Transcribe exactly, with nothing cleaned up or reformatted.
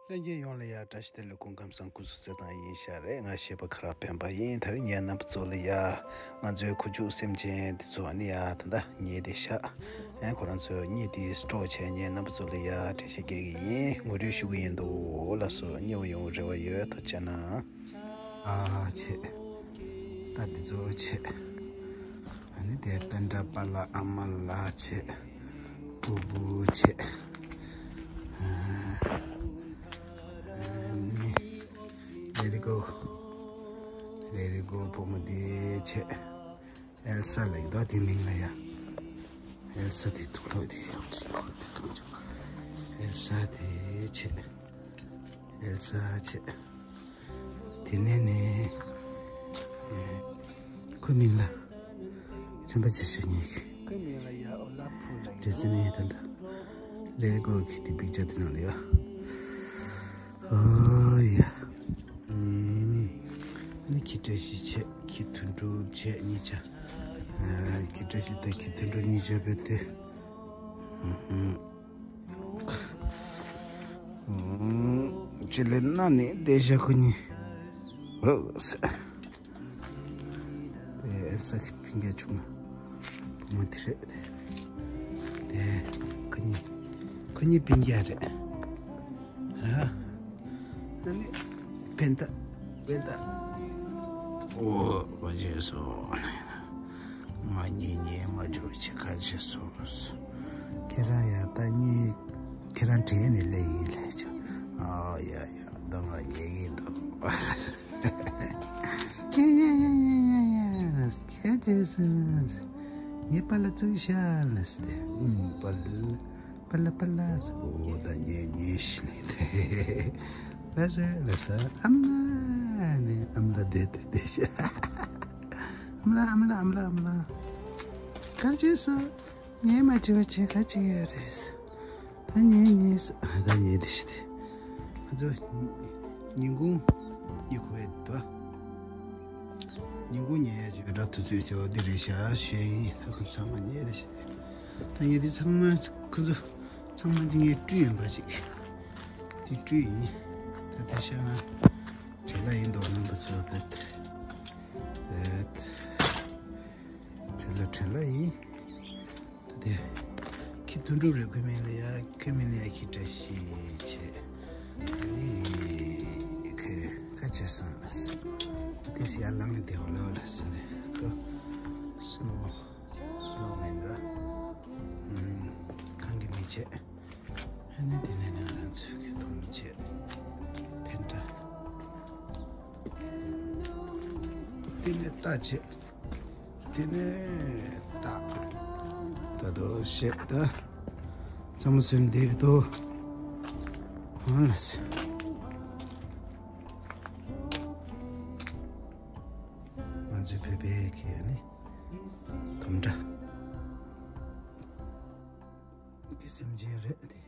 ལྷན་རྒྱས་ཡོངས་ལ་ཡ་བཀྲ་ཤིས་བདེ་ལེགས། སྐུ་ཁམས་བཟང་། སྐུ་གཟུགས་གསལ་ཐང་ཡིན་ཤག་རེད། ང་གཞས་པ་ཁ་རག་སྤེན་པ་ཡིན། ད་རིང་ངས་རྣམ་པ་ཚོ་ལ་ཡ་ང་ཚོའི་ཁུ་བྱུག་སེམས་ཅན་འདི་ཚོ་ཨ་ནི་ཡ་ད་ལྟ་ཉལ་བསྡད་ཤག་ཨེ་ཁོ་རང་ཚོའི་གཉིད་འདི་སྤྲོ་བྱས། ངས་རྣམ་པ་ཚོ་ལ་ཡ་འགྲེལ་བཤད་རྒྱག་གི་ཡིན། ངོ་སྤྲོད་ཞུ་གི་ཡིན། འདུག་ལགས་སོ། མཉེས་པོ་ཡོང་རེ་བ་ཡོད། ཐུགས་རྗེ་གནང་། ཨ་ཆེ། ད་འདི་ཚོ་ཆེ། ཨ་ནི་དེ་པཎ་ཌ་པཱ་ལགས། ཨ་མ་ལགས་ཆེ། སྤོ་བོ་ཆེ། ཨ་ནི་Let it go. Let it go བུ་མོ་དེ་ཆེ། ཨེལ་ས་ལབ་ཀྱི་འདུག་དེ་མིང་ལ་ཡ། ཨེལ་ས་དེ་དུག་ལོག་དེ་ཡོང་ཅིག་ཁོ་དེ་དུག་ཅིག་ཨེལ་ས་དེ་ཆེ། ཨེལ་ས་ཆེ། དེ་ནས་ནི། ཨེ། ཁོའི་མིང་ལ། ཁྲེན་པ་ཆེ་ཤོས་གཉིས་ཀྱི། ཁོའི་མིང་ལ་ཡ་ཨོ་ལ་ཕུ་ལ་ཡ། འདྲེ་སྲིན་ནི་ད་ལྟ། Let it go གི་དེ་པིག་ཅར་དེ་ནང་ལ་ཡ། ཨོ་ཡ། ཨུམ། ཨ་ནི་ཁྱི་བཀྲ་ཤིས་བྱས། ཁྱི་དོན་གྲུབ་བྱས། གཉིས་ཆ། ཨ། ཁྱི་བཀྲ་ཤིས་དང་ཁྱི་དོན་གྲུབ་གཉིས་ཆ་བུད་དེ། ཨུམ། ཅི་ལས་ན་ནི་བསྡད་ཤག་ཁོ་གཉིས། རོགས་ཟེར། དེ་ཨེལ་ས་གི་སྤུན་ཀྱག་ཆུང་མ། བུ་མོ་དེ་རེད། དེ་ཁོ་གཉིས། ཁོ་གཉིས་སྤུན་ཀྱག་རེད། ཨ། ཨ་ནི་བན་ད། བན་ད། ཨོ་བ་ཇེ་སོ། ང་གཉིད་ཉལ་མ་འཇུག་བྱེད་ཁ་ཆེ་སོ། ཁྱེད་རང་ཡ་ད་གཉིད་ཁྱེད་རང་དྲན་ནས་སླེབས་ཡིན་ལས་ཆོག་ཨ་ཡ་ཡ་ད་ང་ཉལ་གི་འདུག་ཡ་ཡ་ཡ་ཡ་ཡ་ཡ་ཁྱེད་དེ་སོ། ངའི་པཱ་ལགས་ཚུར་ཤར་ལ་སྟེ། ཨུམ། པཱ་ལགས། པཱ་ལགས་པཱ་ལགས། ཨོ་ད་ཉལ་ཉལ་ཞིག་ལས་དེ། ལ་ས་ལ་ས། ཨ་མ་ལགས་ནི་ཨ་མ་ལགས་བསྡད་དེ་བསྡད་ཤག་ཨ་མ་ལགས་ཨ་མ་ལགས་ཨ་མ་ལགས་ཨ་མ་ལགས། གར་བྱས་སོང་། ངས་མ་བྱས་པ་བྱེད་ག་ཅིག་ཡོད་རེད། ད་ཉལ་ཉལ་སོང་། ད་ཉལ་བསྡད་ཤག་དེ། ང་ཚོ་ཉིན་གུང་གཉིད་ཁུག་ཡས་འདུག་ཉིན་གུང་ཉལ་ཡས་ཀྱི་འདྲ་དུས་ཚོད་ཟེར་བ་འདི་རེད་ཤག་ཤེས་ཡིན། ད་ཁོ་ཚང་མ་ཉལ་བསྡད་ཤག་ད་ངས་འདི་ཚང་མ་ཁོ་ཚོ་ཚང་མ་འདི་ངས་བཀྲུས་ཡིན་པ་ཅིག་འདི་བཀྲུས་ཡིན། ད་དེ་ཤ་ང་བྲེལ་ལ་ཡིན་འདུག་རྣམ་པ་ཚོ། བེད་བེད་བྲེལ་ལ་བྲེལ་ལ་ཡིན། ད་དེ་ཁྱི་དོན་གྲུབ་རེད། ཁོའི་མིང་ལ་ཡ། ཁོའི་མིང་ལ་ཡ་ཁྱི་བཀྲ་ཤིས་བྱས། ཨེ་ཁོས་ཁ་ཆེ་སོང་ལ། དེ་སི་ཡར་ལངས་ནས་བསྡད་ཡོད་ལ་ཟེར་ནས། ཁོ་སི་ནོ། སི་ནོ་མེན་ར། ཨུམ། གངས་ཀྱི་མི་བྱས། ཨ་ནི་དེ་ནས་ནི་ང་རང་ཚོའི་གི་དོང་བྱས། བན་ད། དེ་ནས་རྟ་བྱས། དེ་ནས་རྟ། ད་དོ་བཤད་ད། ཚང་མ་སོན་བསྡད་ཀྱི་འདུག་ཨ་ལ་སི། ང་ཚོའི་བོད་པའི་གི་ཨ་ནི་དོམ་ཁྲ་གི་སེམས་ཅན་རེད་དེ།